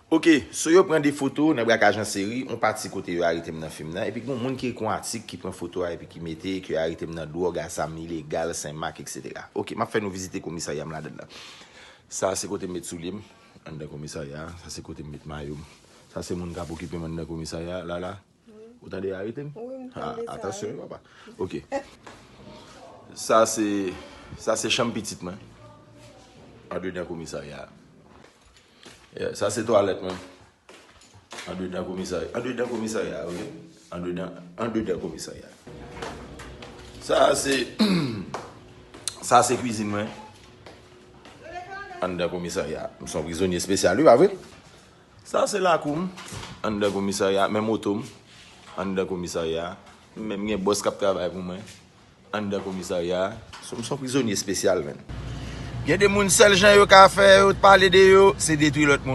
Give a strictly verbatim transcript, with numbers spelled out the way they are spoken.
Ok, so yo pran de foto nan brak ajan seri, yon pati kote yo arete m nan fim nan, epi gen yon moun ki ekri yon atik ki pran foto a epi ki mete ke yo arete m nan dwòg, a zam ilegal, Senmak, etsetera. Ok, m ap fè nou vizite komisarya m ladan l la. Sa se kote m met soulye m anndan komisarya a, sa se kote m met mayo m. Sa se moun k ap okipe m anndan komisarya a, Lala. Ou tande yo arete m? Wi, m tande sa. Atansyon wi, papa. Ok. Sa se, sa se chanm pitit mwen. Andedan komisarya a. Yeah, sa se twalèt mwen. Andedan komisarya. Andedan komisarya, ok? Andedan, andedan komisarya. Sa se, sa se kwizin mwen. Andedan komisarya. M se yon prizonye espesyal, wi, pa vre? Sa se lakou m. Andedan komisarya. Men moto m. Andedan komisarya. Menm gen bòs k ap travay pou mwen. Andedan komisarya. So, m se yon prizonye espesyal, menn. Gen de moun, sèl jan yo ka fè yo pale de yo, se detwi lòt moun.